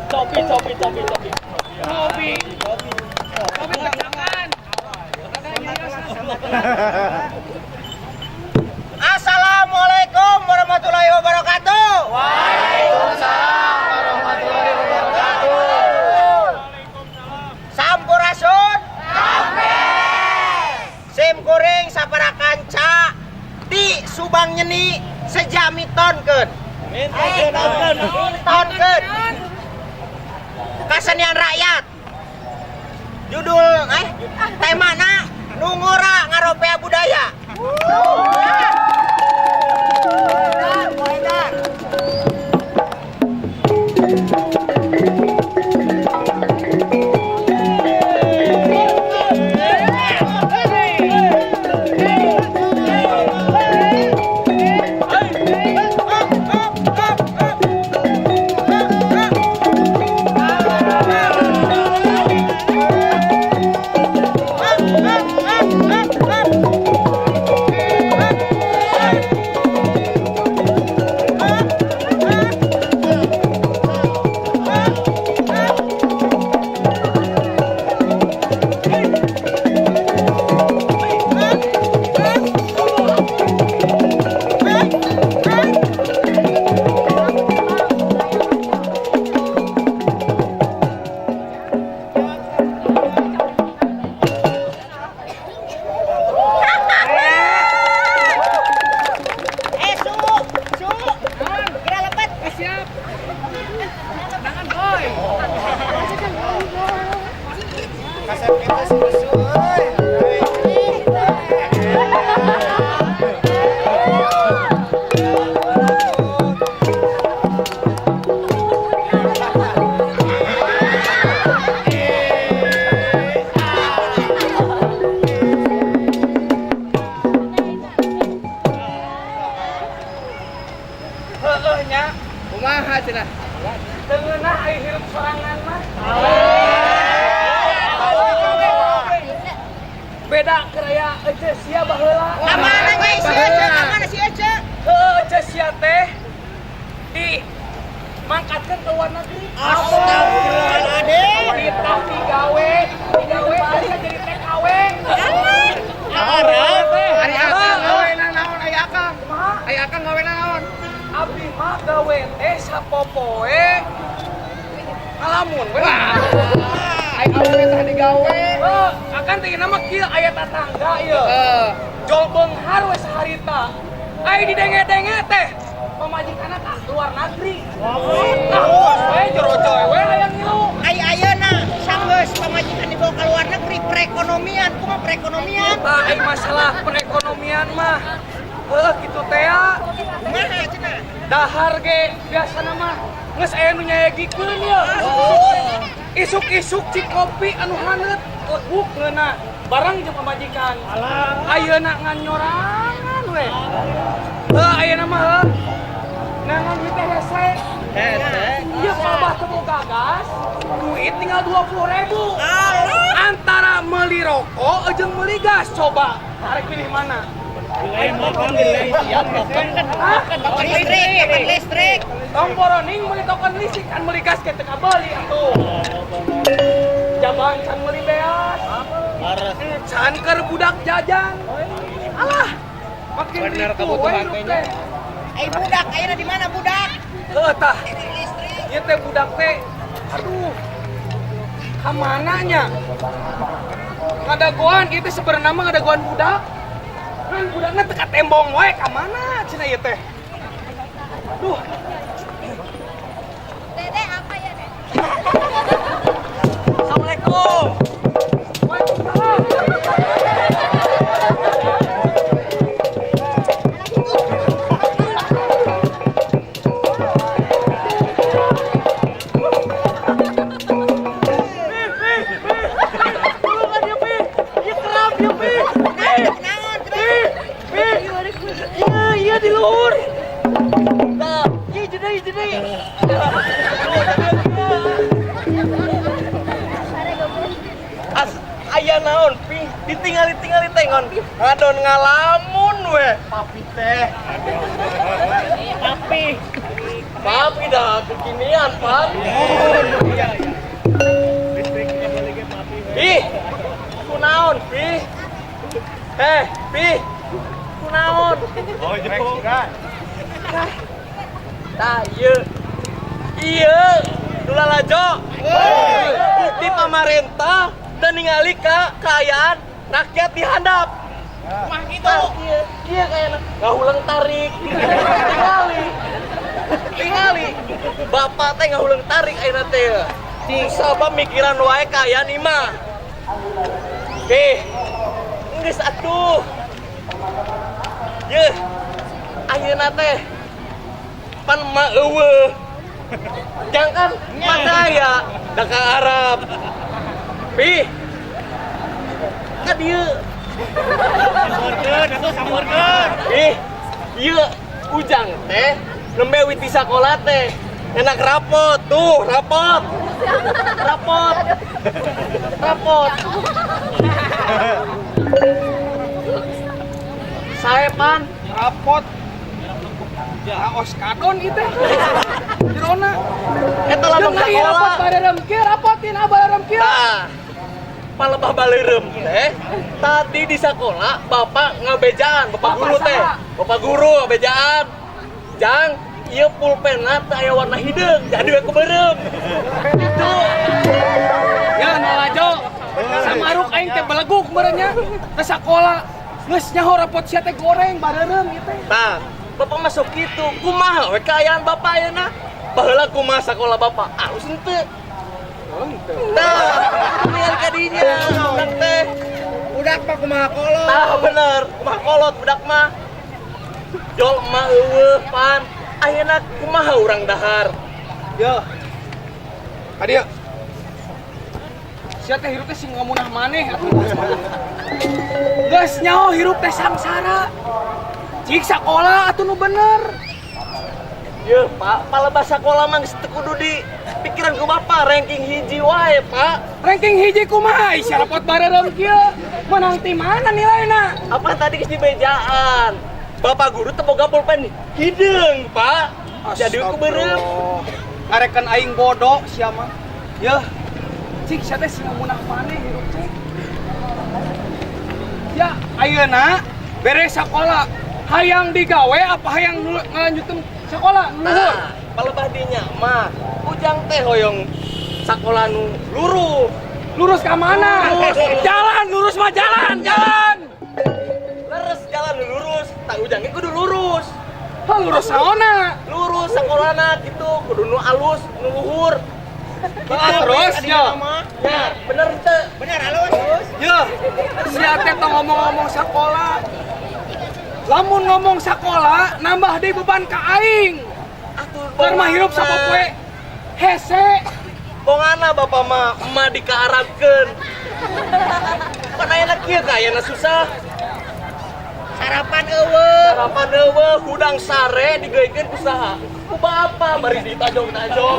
Copi, copi, copi, copi. Kopi. Kopi belakangan. Assalamualaikum warahmatullahi wabarakatuh. Waalaikumsalam warahmatullahi wabarakatuh. Sampurasun. Sim kuring sapara kanca di Subang Nyeni seja mitonkeun. Tonkeun. Kasenian rakyat. Judul temana Nu Ngora Ngaropea Budaya. Heueuh nya. Kumaha cenah? Teu ngeunah ai hirup sorangan mah. Beda keur aya ece sia baheula. Ka mana nya si Ece? Ka mana si Ece? Heueuh ece sia teh di mangkatkeun ke luar negeri. Astagfirullahaladzim. Kita digawe, digawe bisa jadi TKW. Arab. Ari akang gawe naon ai akang? Kumaha? Ai akang gawe naon? Abdi mah gawe teh sapopoe ngalamun we. Ai awewe tah digawe. Heuh, akan teh nama kieu aya tatangga ieu. Heeh. Jol beunghar we saharita. Ai didenge-denge teh pamajikanna ka luar negeri. Nah, bos we jorojoy we hayang ngilu. Ai ayeuna sanggeus pamajikan dibawa ke luar negeri perekonomian, kumaha perekonomian? Tah ai masalah perekonomian mah heuh kitu teh ya. Kumaha cenah? Dahar ge biasana mah geus aya nu nyayagikeun ye. Isuk-isuk cik kopi anu haneut leguk ngeunah bareng jeung pamajikan. Ayeuna ngan nyorangan we. Heuh ayeuna mah heuh. Nangan duit teh hese. Hese. Ieu palebah teu boga gas, duit tinggal 20.000. Antara meuli rokok jeung meuli gas coba. Arek pilih mana? Hah? Token listrik, token listrik. Tong boroning meuli token listrik kan meuli gas ke teu kabeli atuh. Jaban can meuli beas. Can keur budak jajan. Alah, makin Bener ripuh we kebutuhan hirup teh teh. Ai budak ayeuna di mana budak? Heuh tah, Listrik. ieu teh budak teh aduh. Ka mana nya? Ngadagoan ieu teh sebenarnya mah ngadagoan budak. Kan budakna teu katembong wae ka mana cenah ieu teh. Duh, Dede apa ya, Dede? Assalamualaikum. Waalaikumsalam. Tulungan ya, Pi. Ieu kerap ya, Pi. Naon cenah? Pi, Pi. Iya, iya di luhur. Nah, iya jadi, jadi. As aya naon pi ditingali-tingali teh ngon ngadon ngalamun we. Papi teh. Papi. Papi dah kekinian, Pan. Ih, kunaon, Pi? Eh, Pi. Kunaon? Tah, ieu. Ieu, nu lalajo. Bukti pamarentah dan ningali ka kaayaan rakyat di handap. Mah kitu. Iya, iya kayaknya ngahulang tarik. Tingali. Tingali. Bapak teh ngahulang tarik ayeuna teh. Sabab mikiran wae kaayaan imah. Beh, geus atuh. Yeuh. Ayeuna teh pan mah eueuh. Jangan mata aya da ka Arab. Pi. Ka dieu. Ih, ieu Ujang teh nembe witi sakola teh. Enak rapot tuh, rapot. Rapot. Rapot. Saya pan Rapot. Aos kadon ieu teh. Jerona. eta lamun Jeung ieu rapot sakola. bareureum kieu, rapotin ah bareureum kieu. Tah. Palebah baleureum teh tadi di sekolah bapak ngabejaan, bapak Bapak guru teh. saha? Bapak guru ngabejaan. Jang, ieu pulpenna teh aya warna hideung, jadi we kubeureum. Gitu. Ya nalajo. Samaruk aing teh beleguk meureun nya. Ke sakola geus nyaho rapot sia teh goreng bareureum ieu teh. Tah, bapak masuk gitu. Kumaha we kaayaan bapak ayeuna? Baheula kumaha sakola bapak? Alus henteu. Tah, ningali ka dinya budak teh. Budak mah kumaha kolot. Tah bener, kumaha kolot budak mah. Jol mah eueuh pan. Ayeuna kumaha urang dahar? Yo. Ka dieu. Sia teh hirup teh sing ngamunah maneh atuh. Geus nyaho hirup teh sangsara. Cik sakola atuh nu bener. Yeuh, Pak, palebah sakola mah geus teu kudu di pikiran ku Bapak ranking hiji wae, Pak. Ranking hiji kumaha? Ih, sia rapot bareureum kieu. Menang ti mana nilaina? Apa tadi geus dibejaan? Bapak guru teu boga pulpen hideung, Pak. Jadi ku beureum. Ngarekan aing bodoh sia mah. Yeuh. Cik sia teh sing munah maneh hirup cik. Ya, ayeuna beres sakola. Hayang digawe apa hayang ngalanjutkeun sekolah luhur? Nah, palebah dinya mah ujang teh hoyong sakola nu lurus. Lurus ka mana? Lurus. Jalan, lurus mah jalan, jalan. Leres jalan nu lurus, tah ujangnya kudu lurus. Hah, lurus saona. Lurus sakolana gitu, kudu nu alus, nu luhur. Ah, terus ya. Ya, bener teu? Bener halus. Ya, sia teh tong ngomong-ngomong sekolah. Lamun ngomong sekolah nambah deui beban ka aing. Atuh Keur mah hirup sapopoe hese. Bongana bapak mah emak dikaarabkeun. Pan ayeuna kieu ka ayeuna susah. Sarapan eueuh. Sarapan eueuh, hudang sare digawekeun ku saha? Ku bapak bari ditajong-tajong.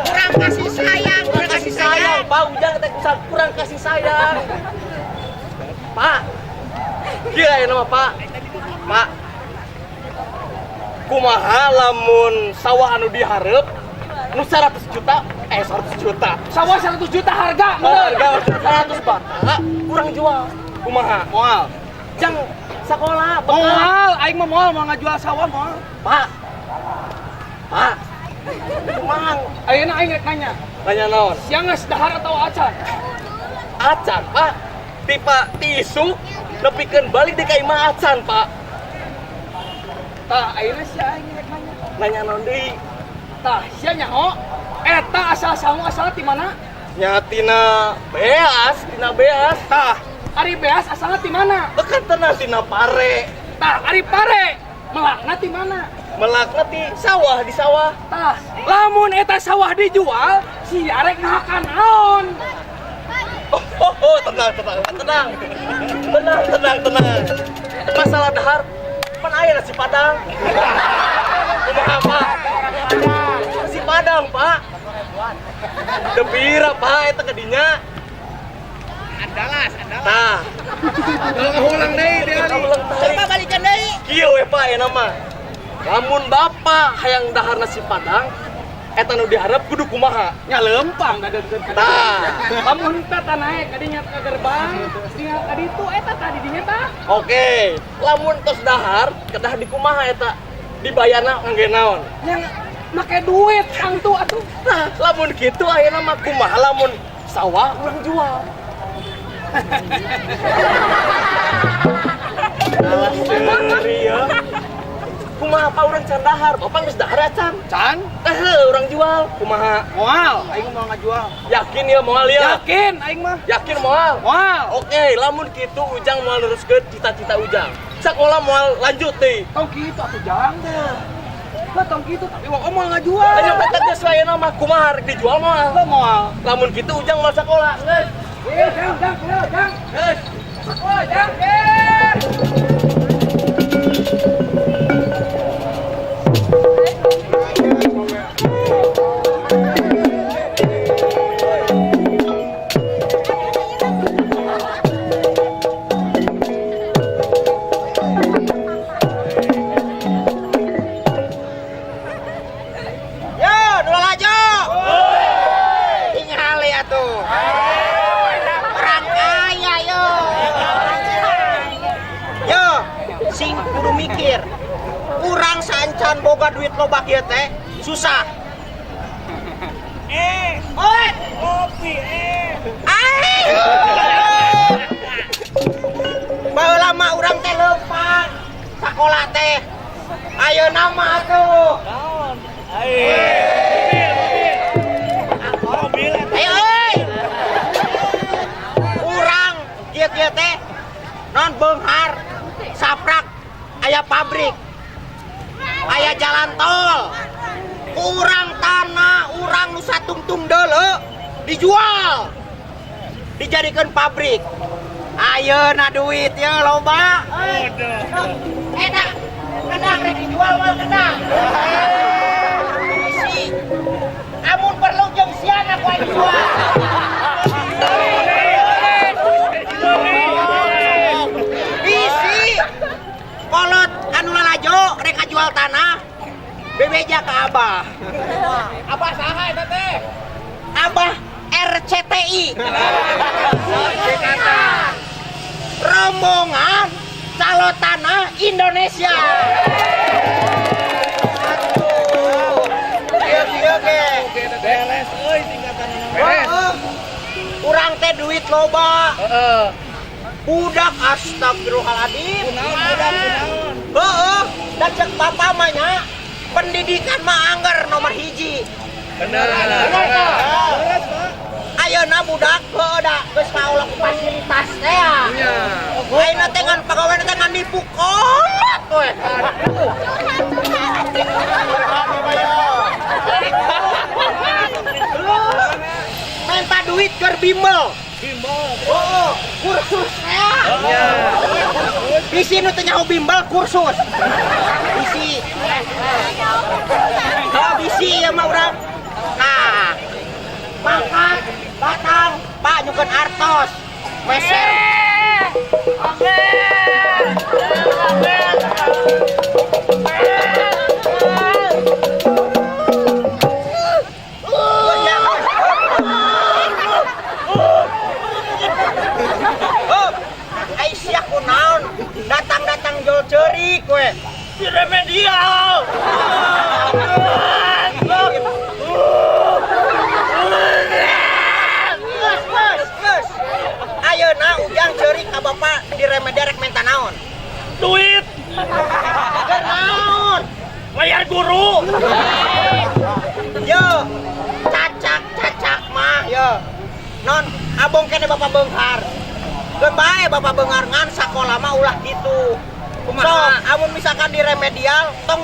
Kurang kasih sayang, Kurang kasih sayang, Pak. Ujang teh kurang kasih sayang. Pak. Kieu ayeuna mah, Pak. Pak. Kumaha lamun sawah anu dihareup nu 100 juta, 100 juta. Sawah 100 juta harga, bener. Harga 100 bata, kurang jual. Kumaha? Moal. Jang sekolah bekal. Moal, aing mah moal mau ngajual sawah moal. Pak. Pak. Kumaha? Ayeuna aing rek nanya. Nanya naon? Sia geus dahar atau acan? Acan, Pak. Tipa tisu nepikeun balik di ka imah acan, Pak. Tah, ayeuna sia aing rek nanya. Nanya naon deui? Tah, sia nyaho eta asal sangu asalna ti mana? Nya tina beas, tina beas. Tah, ari beas asalna ti mana? Bekan tenang tina pare. Tah, ari pare melakna ti mana? Melakna ti sawah, di sawah. Tah, lamun eta sawah dijual, sia rek ngahakan naon? Oh, tenang, tenang, tenang. Tenang, tenang, tenang. Masalah dahar, pan aya nasi Padang. Kumaha, Pak? Nasi Padang, Pak. Depira, Pak, eta ka dinya. Andalas, andalas. Tah. Ulang deui dia. Ulang tarik. Coba balikan deui. Kieu we, Pak, ayeuna mah. Lamun bapak hayang dahar nasi Padang, eta nu diharap kudu kumaha? Nya lempang da deukeut ka. Tah. Lamun teh tah naek ka dinya ka gerbang, tinggal ka ditu eta tah di dinya tah. Oke, lamun tos dahar, kedah di kumaha eta? Dibayarna ngangge naon? Nya make duit tangtu atuh. Nah, lamun kitu ayeuna mah kumaha lamun sawah urang jual? Alah seuri ya. Kumaha Pak urang can dahar? Bapak geus dahar acan? Can? Tah heuh urang jual. Kumaha? Moal, aing mau ngajual. Yakin ya moal ya? Yakin aing mah. Yakin moal? Moal. Oke, lamun kitu ujang moal neruskeun cita-cita ujang. Sakola moal lanjut deui. Tong kitu atuh jang. Lah tong kitu tapi wong moal ngajual. Ayo kata geus wae mah kumaha rek dijual moal. Lah moal. Lamun kitu ujang moal sakola. Geus. Jang, jang, jang, jang. Geus. Sekolah jang. Eh. Yo, nu lalajo. Tingali atuh. Orang kaya yo. Yo, sing kudu mikir. Urang saencan boga duit loba kieu teh susah. Oi, Kopi ai. Baheula mah urang teh leumpang sakola teh. Ayeuna mah atuh. Ayo euy. Urang kieu-kieu teh non beunghar saprak aya pabrik. Aya jalan tol. Urang tanah, urang nu satungtung deuleu dijual. Dijadikeun pabrik. Ayeuna duit ye loba. Eta, kedang rek dijual mah kedang. Bebeja ka Abah. Abah saha eta teh? Abah RCTI. Rombongan Calo Tanah Indonesia. Ieu ge. Beres euy singkatanna. Beres. Urang teh duit loba. Heeh. Budak astagfirullahaladzim. Kunaon budak kunaon? Heeh, da cek papa mah nya pendidikan mah angger nomor hiji. Bener. Bener. Ayeuna budak heueuh da geus kaolah ku fasilitas teh ya. Nya. Ayeuna teh ngan pagawean teh ngan nipu kolot we. Minta duit keur bimbel. Bimbel. Oh, kursus ya. Nya. Bisi nu teu nyaho bimbel kursus. Bisi. Oh, bisi ieu mah urang. Nah, mangkat batang Pak nyukeun artos. Meser. Aisyah kunaon datang-datang jol ceurik we. Di remedial. Geus, geus, geus. Ayeuna ujang ceurik ka bapak di remedial rek menta naon? Duit. Keur naon? Bayar guru. Yo, cacak-cacak mah yo. Non, abong kene bapak beunghar. Geun bae bapak beunghar ngan sakola mah ulah kitu. Sok, amun misalkan di remedial tong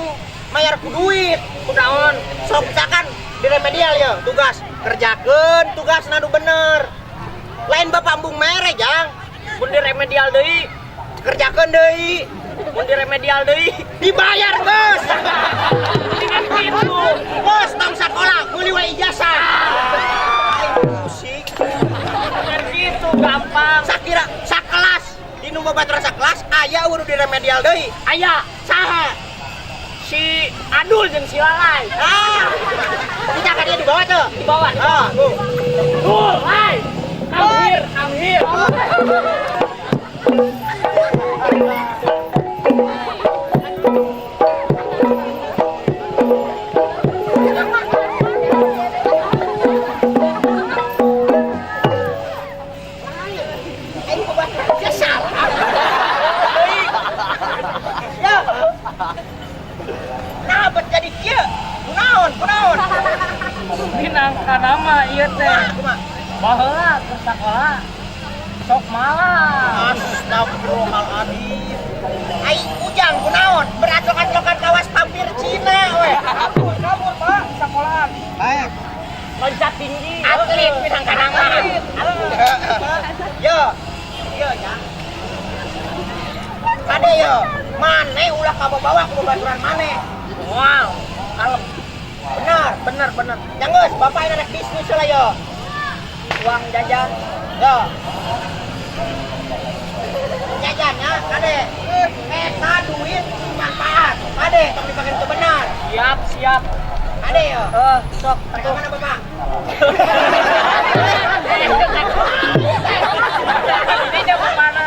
mayar ku duit. Kunaon? Sok misalkan di remedial yo, tugas kerjakeun tugasna nu bener. Lain bapak embung mere jang, Mun di remedial deui, kerjakeun deui, mun di remedial deui. dibayar geus. Dengan kitu. Bos tong sakola meuli we ijazah. Aing pusing. Dengan kitu gampang. Sakira sakelas di nu babaturan sakelas aya udah di remedial deui. Aya Saha? si Adul jeung si Lalai. Ah. Kita kan dia dibawa tuh. Dibawa. Ah, tuh. Dul, lai. Come here, come here. Aing babaturan sia salah. Ya. Nah, bet jadi kieu. Kunaon, kunaon. Minangka nama ieu teh. Kumaha? Baheula keur sakola sok malas. Astagfirullahaladzim. Ai ujang kunaon beracok-acokan kawas pampir Cina we. Kabur, kabur, Pak, sekolahan. Baik. Loncat tinggi. Atlet minangka nama. Yo. Yo ya. Kade yo, mane ulah kabawa ku babaturan mane. Wow, kalem. Benar, Bener, bener. Yang geus, bapak ini rek bisnis lah yo. Uang jajan. Yo. Jajannya kade. Eta duit manfaat. Kade tong dipake itu benar. Siap, siap. Kade yo. Sok. Rek ka mana bapak? Ini jam mana?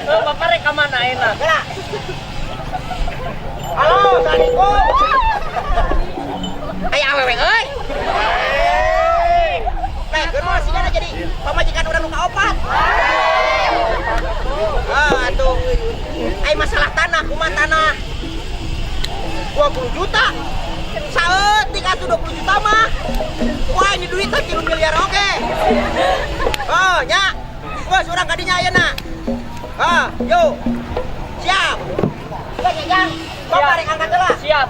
Bapak rek ka mana enak? Gerak. Halo, Assalamualaikum. Aya awewe euy. Nah, geus mah sigana jadi pamajikan urang nu kaopat. Ah, atuh. Ai masalah tanah, kumaha tanah? 20 juta. Saeutik atuh 20 juta mah. Wah, ini duit teh 3 miliar oge. Oh, nya. Geus urang ka dinya ayeuna. Ah, yo. Siap. Geus Jang. Bapak rek angkat heula. Siap.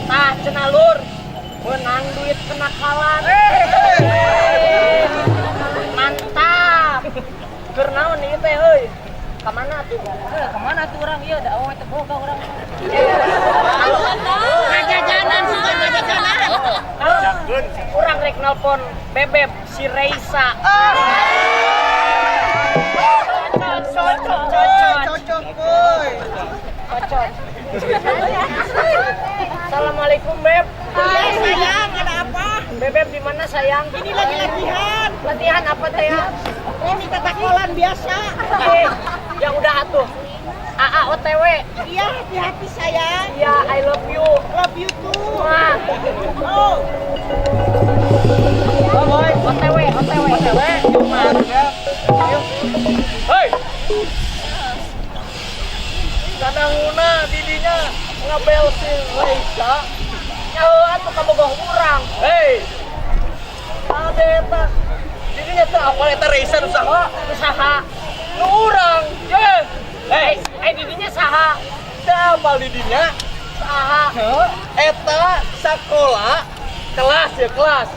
Tah cenah lur, menang duit kenakalan. Mantap. Keur naon ieu teh euy? Ka mana tuh? Ka mana tuh urang ieu da awewe teh boga urang. Ngajajanan sugan ngajajanan. Urang rek nelpon Bebeb si Reisa. Oh. Assalamualaikum, Beb. Iya sayang, ada apa? Bebeb di mana sayang? Ini lagi latihan. Latihan apa teh ya? Ini tatakolan biasa. Eh, ya udah atuh. AA OTW. Iya, hati-hati sayang. Iya, I love you. Love you too. Wah. Oh. Bye. OTW, OTW. OTW. Hei. Kadanguna didinya ngabel si Raisa. Nyaho atuh kabogoh urang. Hei. Ada eta. Didinya teh apa eta Raisa nu saha? Nu saha? Nu urang. Ye. Hei, Eh, didinya saha? teu apal didinya? Saha? Eta sakola kelas ya kelas.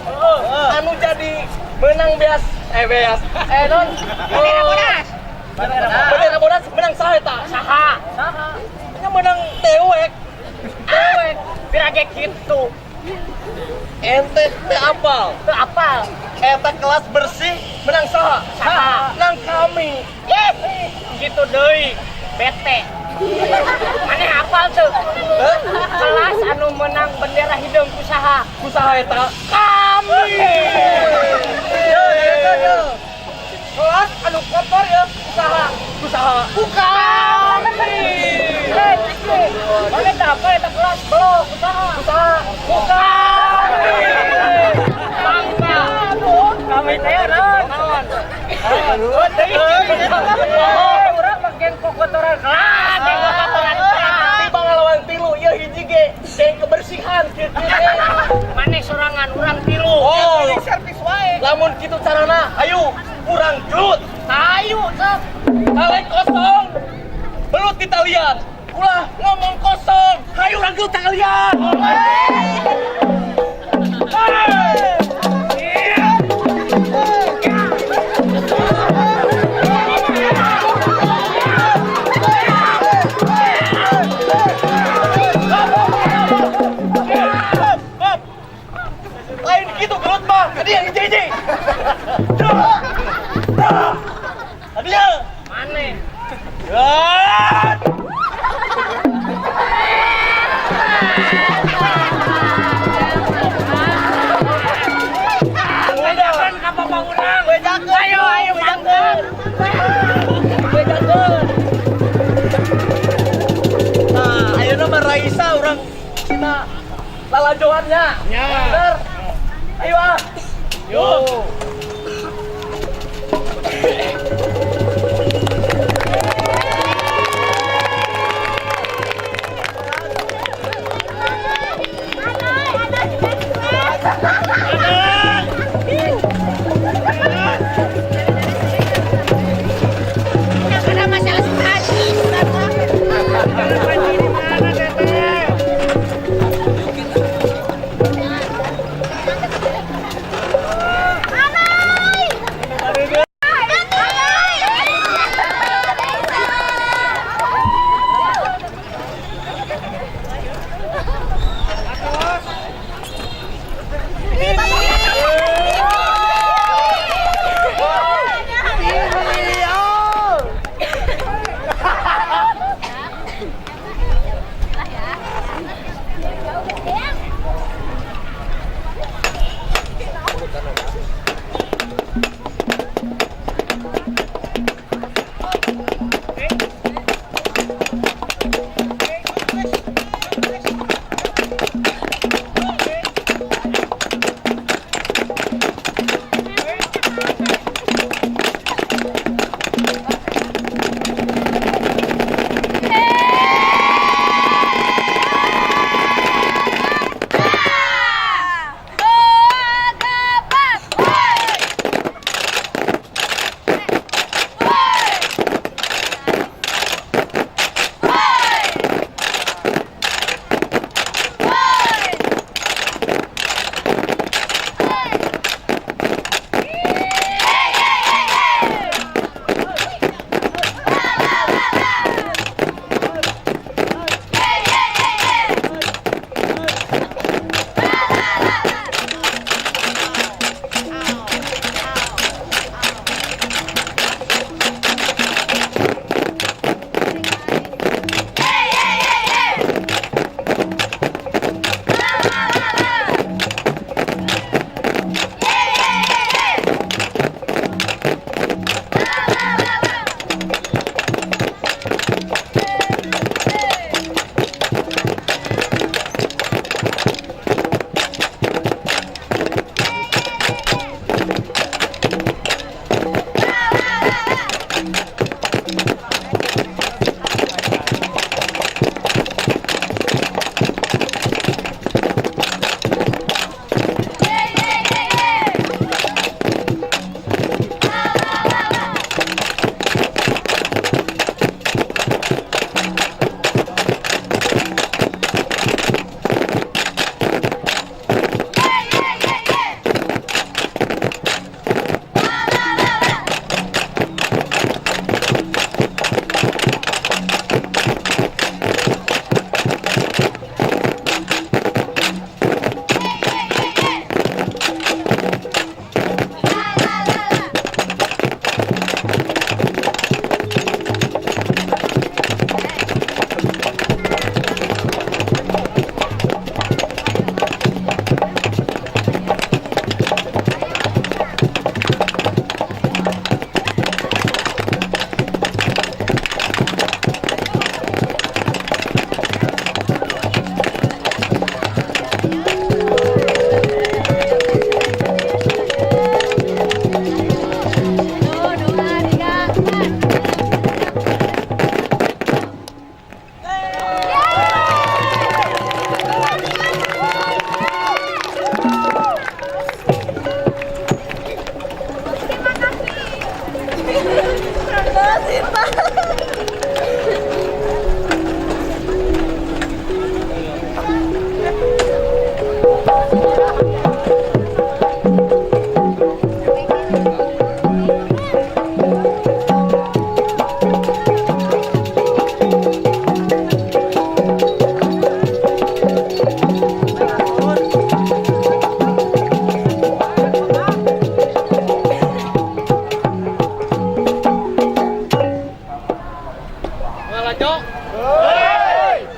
Anu jadi menang beas eh beas. Eh non. Bendera bodas. Bendera bodas menang saha eta? Saha? Saha? Nya menang dewek. Dewek. Pirage kitu. Ente teu apal. Teu apal. Eta kelas bersih menang saha? Saha? Nang kami. Ih, gitu deui. Bete. Maneh apal tuh? Hah? Kelas anu menang bendera hideung ku saha? Ku saha eta? Kami. Yo yo yo yo. Kelas anu kotor ya ku saha? Ku saha? Ku kami. Eh, iki. Maneh teh apa eta kelas belum ku saha? Ku saha? Ku kami. Bangga. Kami teh naon? Oh, deui. Urang mah geng kokotoran kelas, geng kokotoran kelas. Tiba ngalawan tilu, ieu hiji ge geng kebersihan kieu kieu. Maneh sorangan urang tilu. Oh, Servis wae. lamun kitu carana, ayo urang gelut. Ayo, sok. Kaleng kosong. Belut di talian. Ulah ngomong kosong. Hayu urang gelut talian. Lain gitu gelut mah. Tadi yang hiji-hiji. Tadi ya. Maneh. Ah! Bejakeun ka bapak urang. Bejakeun. Ayo, ayo bejakeun. Bejakeun. Nah, ayeuna mah Raisa urang kita lalajoannya. Nya. Bener. Ayo ah. Yo. Ada masalah sukasi. Panci di mana teteh? Ana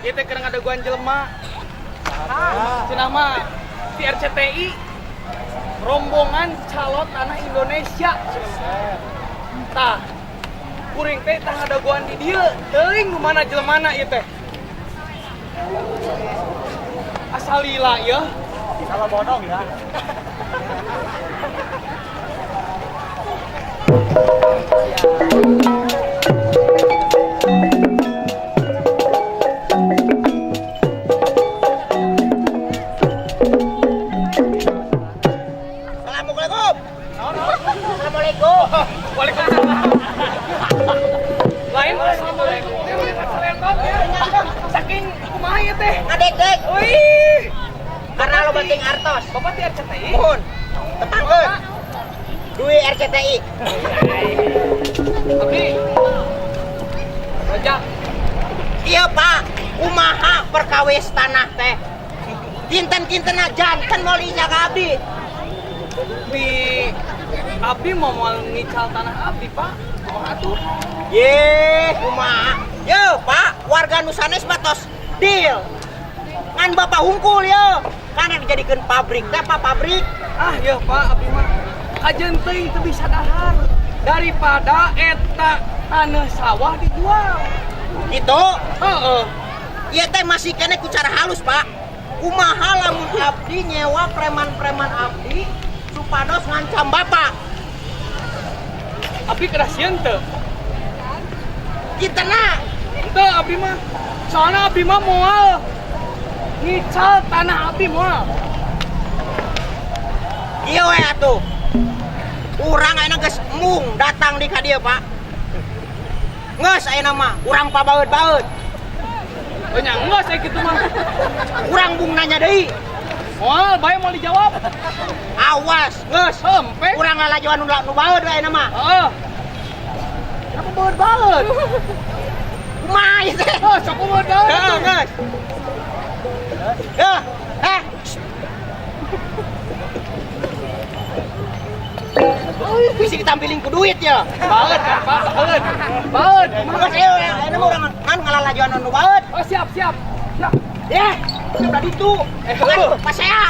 Ieu teh keur ngadaguan jelema. Cenah mah di RCTI rombongan calon tanah Indonesia. Tah, kuring teh tah ngadaguan di dieu, teuing nu mana jelemana ieu teh. Asal lila ya. Kalau bodong ya. Assalamualaikum. Assalamualaikum. Waalaikumsalam. Lain assalamualaikum. Saking kumaha ieu teh? Ngadegdeg. Wih. Karena lo banting artos. Bapak di RCTI? Mohon. Tepangkeun. Duit RCTI. Abdi. Rojak. Iya Pak, kumaha perkawis tanah teh. Kinten-kintena janten meuli ka abdi. Di abdi mau moal ngical tanah abdi, Pak. Kumaha tuh? Ye, kumaha? Yo, Pak, warga nu sanes mah tos deal. Ngan Bapak hungkul yo. Karena dijadikeun pabrik teh Pak pabrik. Ah, ya Pak, abdi mah kajeun teuing teu bisa dahar daripada eta tanah sawah dijual. Gitu. Heeh. Ieu teh masih keneh ku cara halus, Pak. Kumaha lamun abdi nyewa preman-preman abdi supados ngancam Bapak. Abdi kedah sieun teu? Kitena Henteu abdi mah. Soalna abdi mah moal ngical tanah abdi moal. Ieu we atuh. Urang ayeuna geus embung datang di ka dieu, Pak. Geus ayeuna mah urang pabaeut-baeut. Oh nya geus aya kitu mah. Urang bung nanya deui. Moal bae moal dijawab. Awas, geus. Hempe. Urang lalajoan nu baeut we ayeuna mah. Heeh. Kenapa baeut-baeut? Kumaha ieu teh? Heuh, sok baeut-baeut. Heeh, geus. Heh, eh. Bisa ditampiling ku duit ya. Baeut kan, Pak, baeut. Baeut. Geus ayo ayeuna mah urang ngan ngalalajoan nu baeut. Oh, siap, siap. Siap. Ya, sebelah ditu. Kan pasea.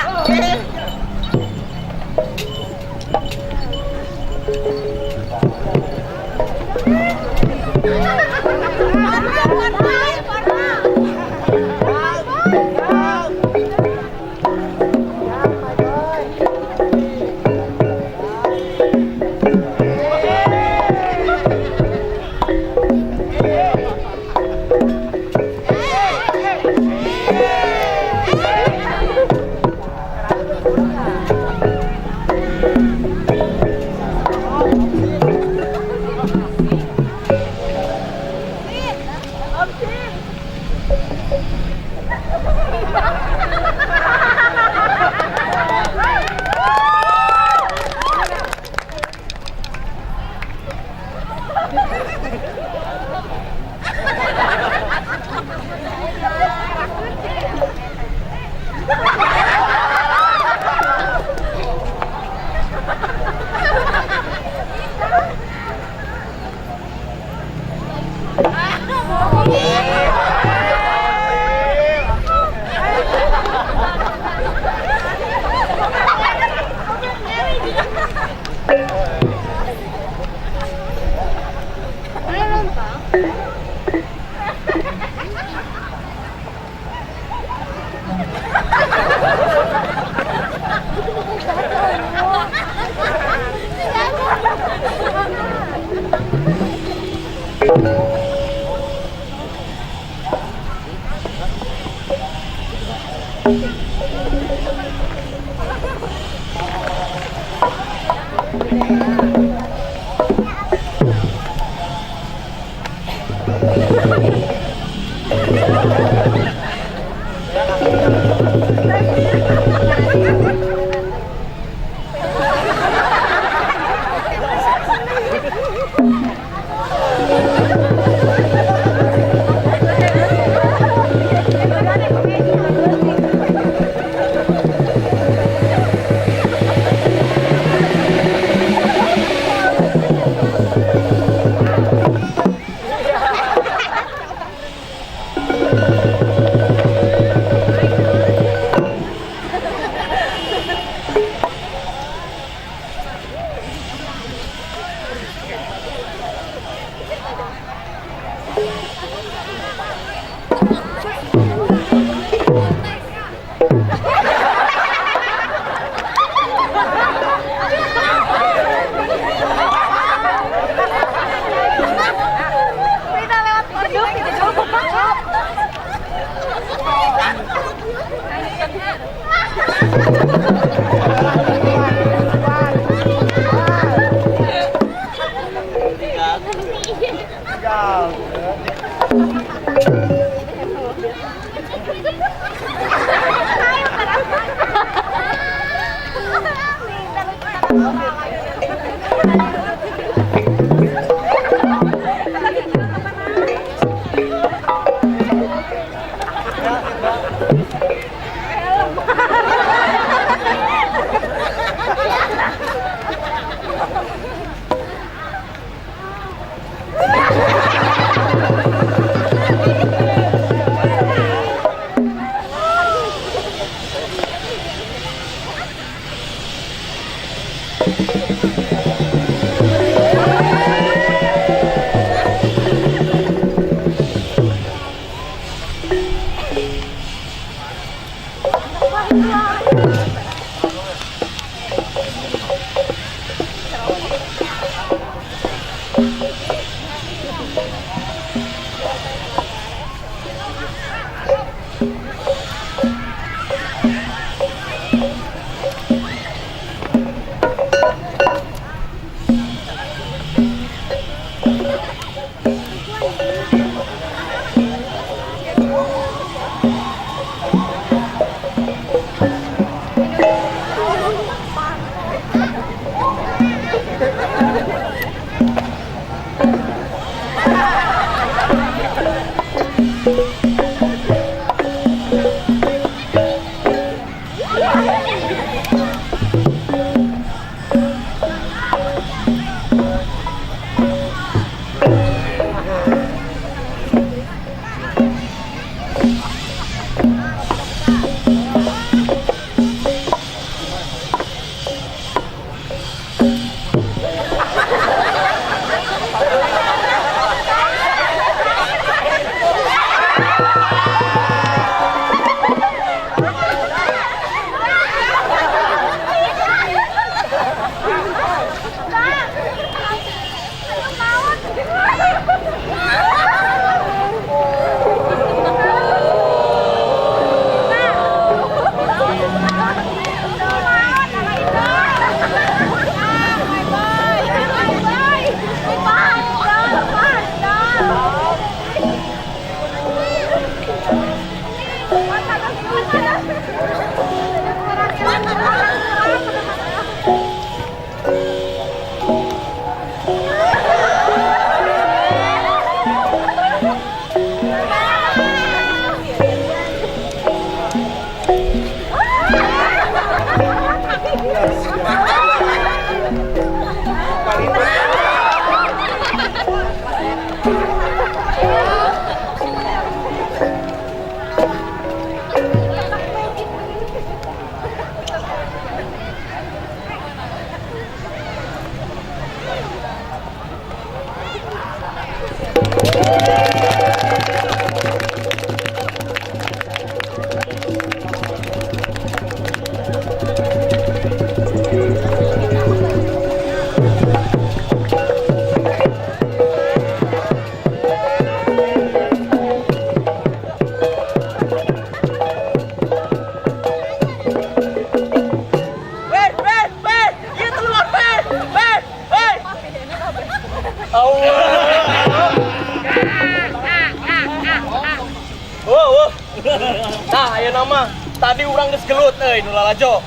Nah, ayeuna mah tadi urang geus gelut euy nu lalajo.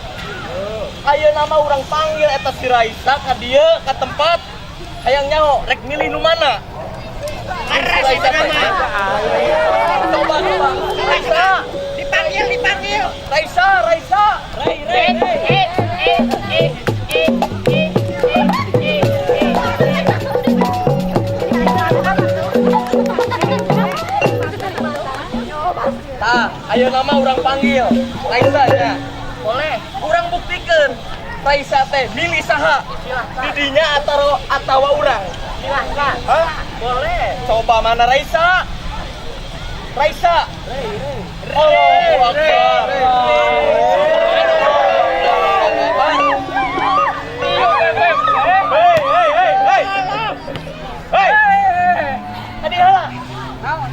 Ayeuna mah urang panggil eta si Raisa ka dieu ka tempat hayang nyaho rek milih nu mana. Raisa teh. Coba coba. Raisa dipanggil dipanggil. Raisa, Raisa. Rai, Rai, Rai. Tah, ayo nama urang panggil Raisa ya. Boleh. Urang buktikan Raisa teh milih saha. Didinya atau atawa urang. Silahkan. Hah? Boleh. Coba mana Raisa? Raisa. Allahu Akbar. Hei, hei, hei, hei. Hei. Tadi heula.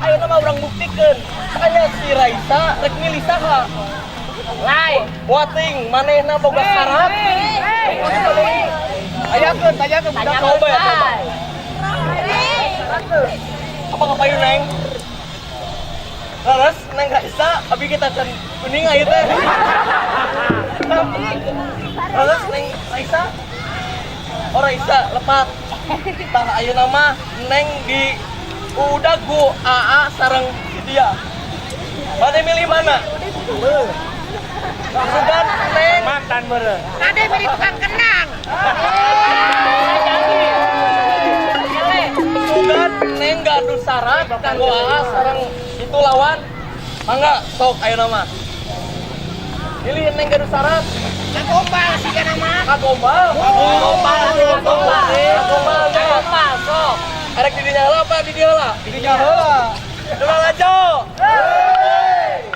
Ayo nama urang buktikan. Tanya si Raisa rek milih saha. Lai. Buating manehna boga syarat. Tanyakeun, tanyakeun. Coba ya, coba. Apa ngapain, Neng? Leres, Neng Raisa, abi kita can kuning aja teh. Leres, Neng Raisa. Oh, Raisa, lepat. Tah, ayeuna mah Neng di udah ku AA sareng si dia. Mana milih mana? Sugan Neng Mantan meureun. Kade beri tukang kenang. Sugan Neng gaduh syarat kanggo AA sareng itu lawan. Mangga sok ayeuna mah. Pilih Neng gaduh syarat. Kagombal sih kan mah. Kagombal. Kagombal. Kagombal. Kagombal. Kagombal sok. Arek di dinya heula apa di dieu heula? Di dinya heula. Dua lalajo.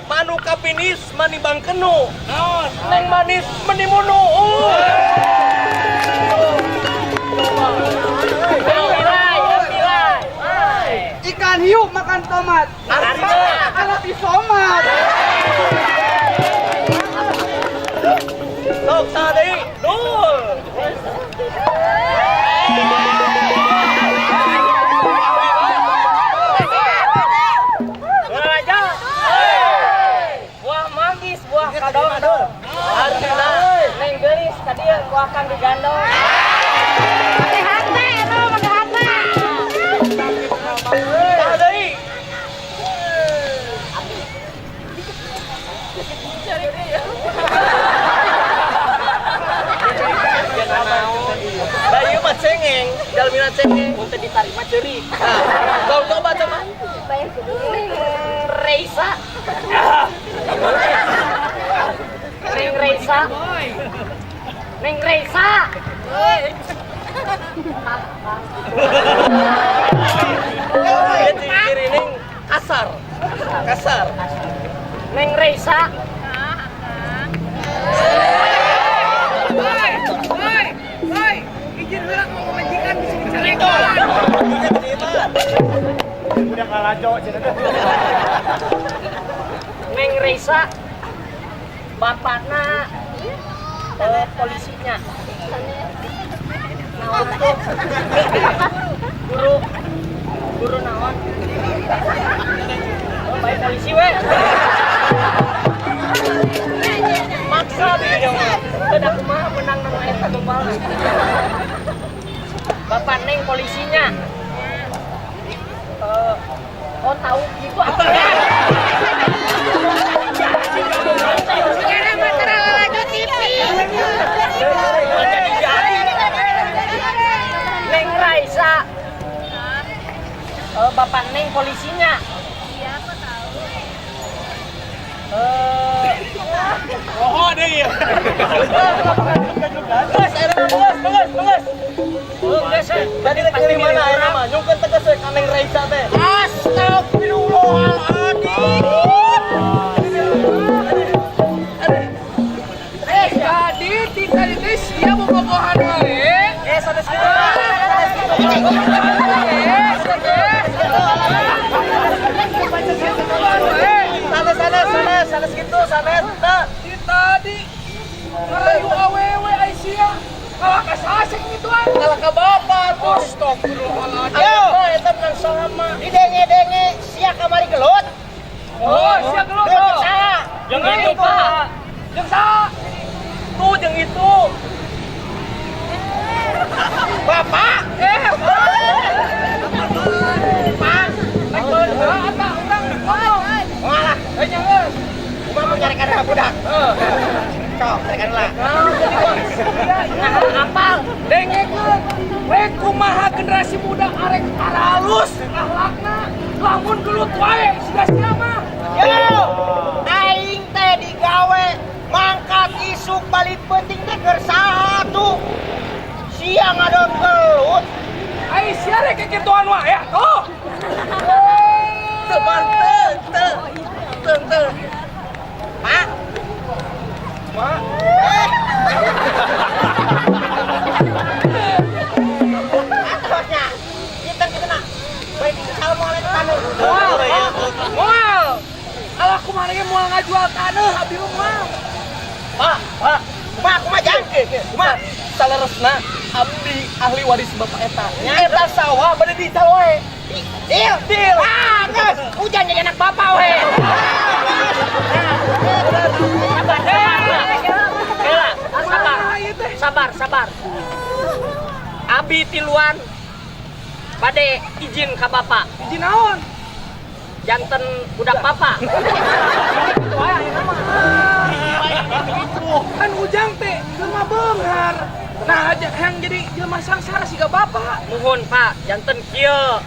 Manu kapinis manimbang kenu. Naon? Neng manis meni munu. Pilai, pilai. Ikan hiu makan tomat. Artinya Alat isomat. Sok saha deui? Dul. Lalajo. Buah manggis, buah kadondong. Artinya Neng geulis ka dieu ku akang digandong. Pakai hati, itu pakai hati. Saha deui? Da ieu mah cengeng, jalmina cengeng. Mun teu ditarima ceurik. Nah, kau coba coba. Neng Reisa. Neng Reisa. Neng Reisa. Dia ciri neng kasar. Kasar. Neng Reisa. Woi, woi, woi. Izin heula mau pamajikan bisa dicarekan. Udah ngalajo cenah. Neng Reisa. Bapakna polisinya. Naon tuh? Guru. Guru naon? Oh, baik polisi we. Maksa dia mah. Teu kumaha menang nang eta gombal. Bapak Neng polisinya. Oh tahu gitu apa? Sekarang mata lalajo TV. Neng Raisa. Bapak Neng polisinya. Iya, aku tahu. Oh, deui. Geus, ayeuna mah geus, geus, geus. Geus eh. Tadi rek milih mana ayeuna mah? Nyungkeun tegas we ka Neng Raisa teh. Astagfirullahaladzim. Eh, tadi ti tadi teh sia bobogohan wae. Eh, sanes kitu mah. Sanes kitu mah. Sanes, sanes, sanes, sanes kitu, sanes. Teu. Ti tadi ngarayu awewe ai sia. Kalah ka sasek gituan. Kalah ka bapak tuh. Astagfirullahaladzim. Yo. Ayeuna eta menang sama. Didenge-denge sia kamari gelut. Oh, sia gelut. Gelut saha? Yang itu, Pak. Jeung saha? Tuh, jeung itu. Bapak. Eh, Pak. rek beunheula eta urang ngomong. Malah. Eh, nya geus. Kumaha mau nyarekan heula budak? Heeh. Sok, carekan heula. Nah, apal. Dengekeun. Rek kumaha generasi muda arek aralus akhlakna lamun gelut wae siga sia mah. Yo. Aing teh digawe mangkat isuk balik penting teh keur saha tuh. Sia ngadon gelut. Ai sia rek kikituan wae atuh. Teu, Pak, teu, teu. Teu, teu. Pak. Mak, Eh. Atasnya. Kita kita nak. Baik assalamualaikum taneuh. moal, moal. Alah kumaha ge moal ngajual taneuh abdi mah moal. Pak, Pak. Kumaha kumaha jang? Kumaha? Saleresna abdi ahli waris bapak eta. Eta sawah bade dical wae. Deal. Deal. Ah, geus. Ujang jadi anak bapak we. Sabar, sabar. Kela, sabar. Sabar, sabar. Abi tiluan bade izin ka bapak. Izin naon? Janten budak bapak. Itu aya ayeuna mah. Kan Ujang teh jelema beunghar. Nah, aja yang jadi jelema sangsara siga bapak. Muhun Pak, janten kieu.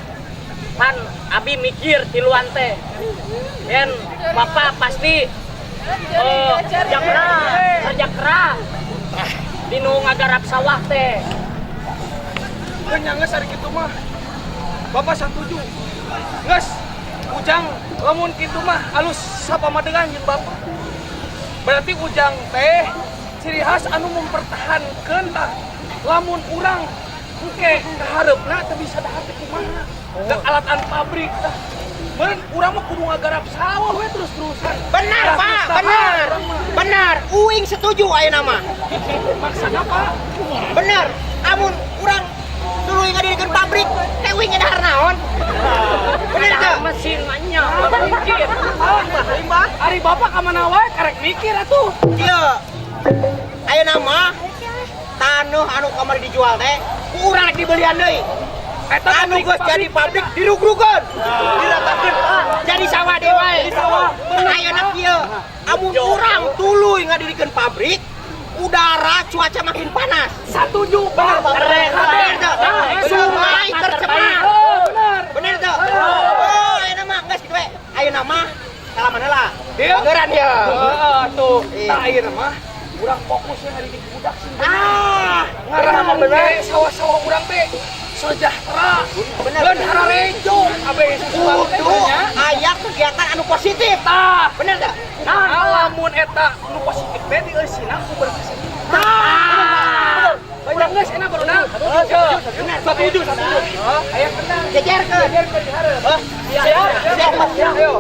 Pan abi mikir tiluan teh. Yen bapak pasti kerja keras, kerja keras. Dinu ngagarap sawah teh. Kan geus ari kitu mah. Bapak satuju. Geus, Ujang lamun kitu mah alus sapamadegan jeung bapak. Berarti Ujang teh ciri khas anu mempertahankeun tah lamun urang engke kahareupna teu bisa dahar teh kumaha. Dan alatan pabrik tah. Meureun urang mah kudu ngagarap sawah we terus-terusan. Benar, Tah, Pak, terus dahar benar. urang mah. Benar, uing setuju ayeuna mah. Maksana Pak? Bener, amun urang dulu ngadirikeun pabrik, teh uing dahar naon? Bener teu? Mesin mah nya, mikir. Ah, ari bapak ka mana wae karek mikir atuh. Kieu. Ayeuna mah taneuh anu kamari dijual teh ku urang rek dibelian deui. Eta Anu geus jadi pabrik dirugrugeun. Diratakeun jadi sawah deui wae. Jadi sawah. Ayeuna kieu, amun urang tuluy ngadirikeun pabrik, udara cuaca makin panas. Satuju, Pak. Bener Bener. teu? Sungai tercemar. Oh, bener. Bener teu? Oh, ayeuna mah geus kitu we. Ayeuna mah salaman heula. Deal. Angeuran ya. Heeh, tuh. Iya. Tah ayeuna mah urang fokusnya ngadidik budak sing bener. Ah, Ngarah bener sawah-sawah urang teh sejahtera. Bener. Leun hararejo kabeh sesuatu teh Kudu nya. aya kegiatan anu positif. Tah, Bener teu? nah lamun eta nu positif teh dieusina ku berkesenian. Tah. Banyak geus enak barudak. Bener. Satuju, satuju. Aya kendang. Jejerkeun. Jejerkeun di hareup. Siap. Siap, siap, ayo.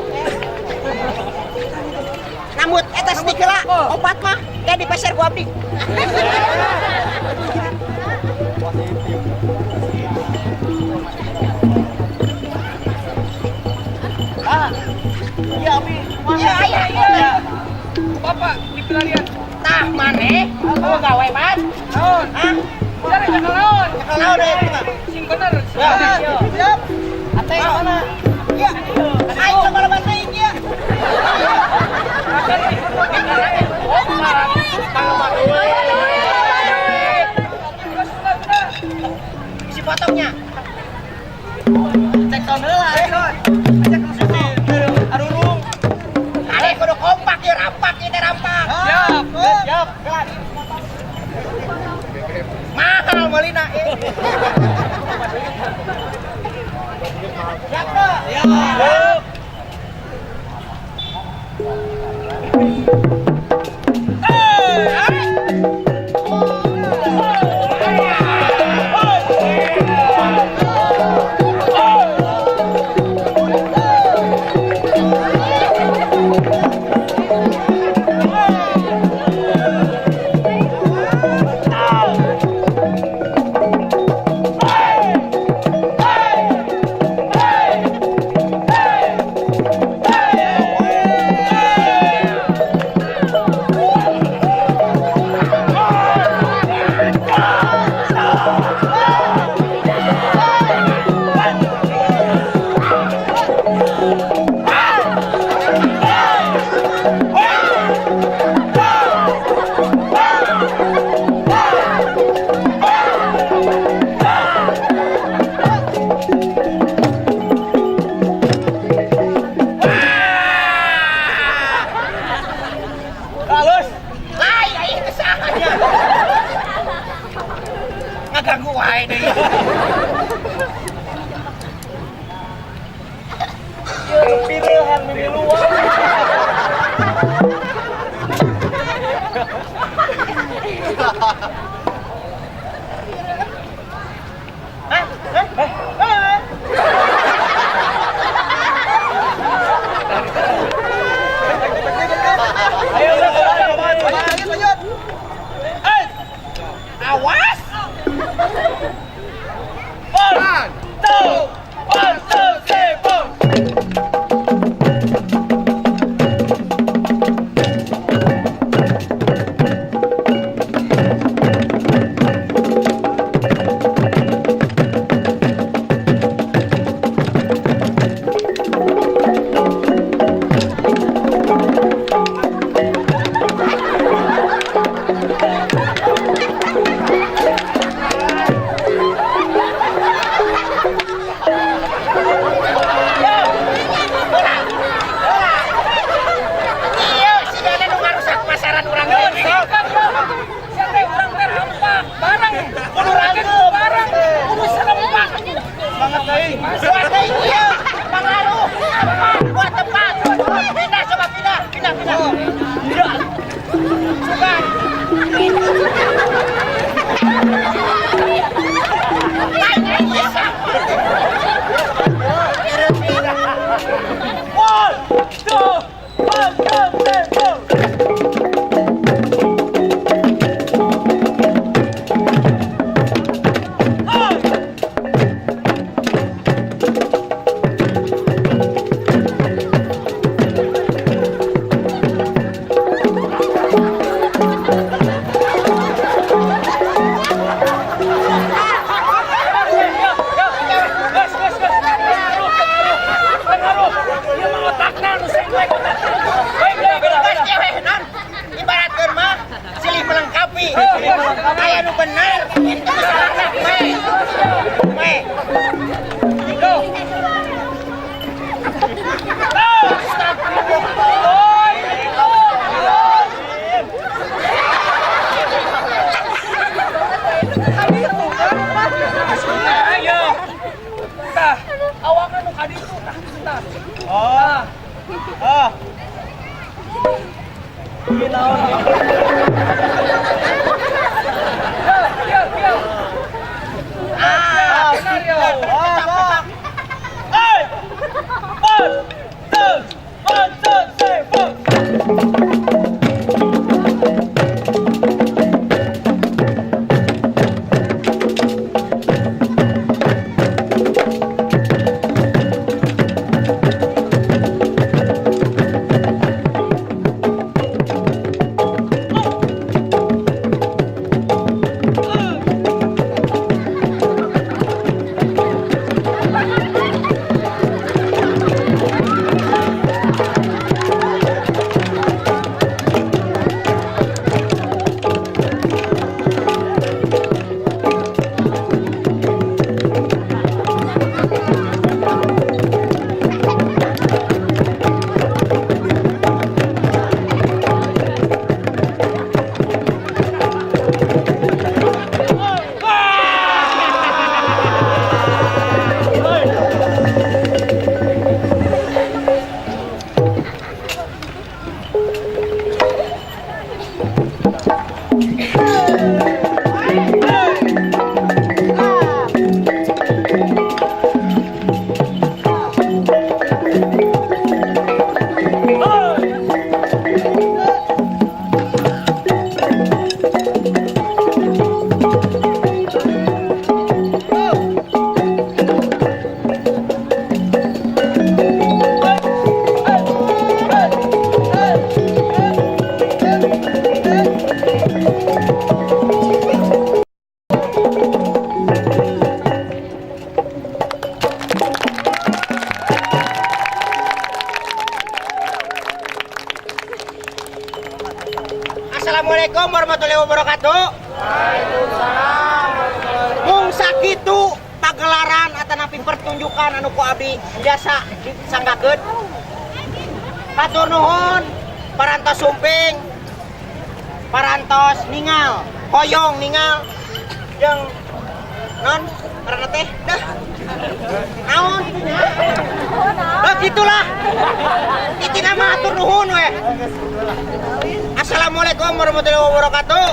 Nambut eta stick heula. Opat mah kayak dipeser ku abdi. Ah. Iya, Abi. Iya, iya, iya. Bapak di pelarian. Tah maneh mau gawe man. Naon? Hah? Cari nyekel naon? Nyekel naon deui eta mah? Sing bener. Sing Ya. bener. Siap. Ate mana? Iya. Aing loba-loba teuing ieu. Isi potongnya. Cek sound heula. Cek arurung. Ade kudu kompak ya rampak ieu teh rampak. Siap. Siap. Mahal meulina ieu. Siap teu? Siap. Hey! Buat ieu pangaruh. Buat tempat. Pindah coba pindah, pindah pindah. Suka. One, two, one, two, three, four. Aya nu bener, itu salahna me. Me. Ayo. Tah, awakna nu ka ditu tah, tah. Oh. Ah. Ieu naon? One, two, one, two, three, four. Assalamualaikum warahmatullahi wabarakatuh. Waalaikumsalam. Mung sakitu pagelaran atanapi pertunjukan anu ku abdi biasa disanggakeun. Hatur nuhun parantos sumping, parantos ningal, hoyong ningal jeung non karena teh dah. Naon kitu nya? Dah gitulah. Itina mah hatur nuhun we. Assalamualaikum warahmatullahi wabarakatuh.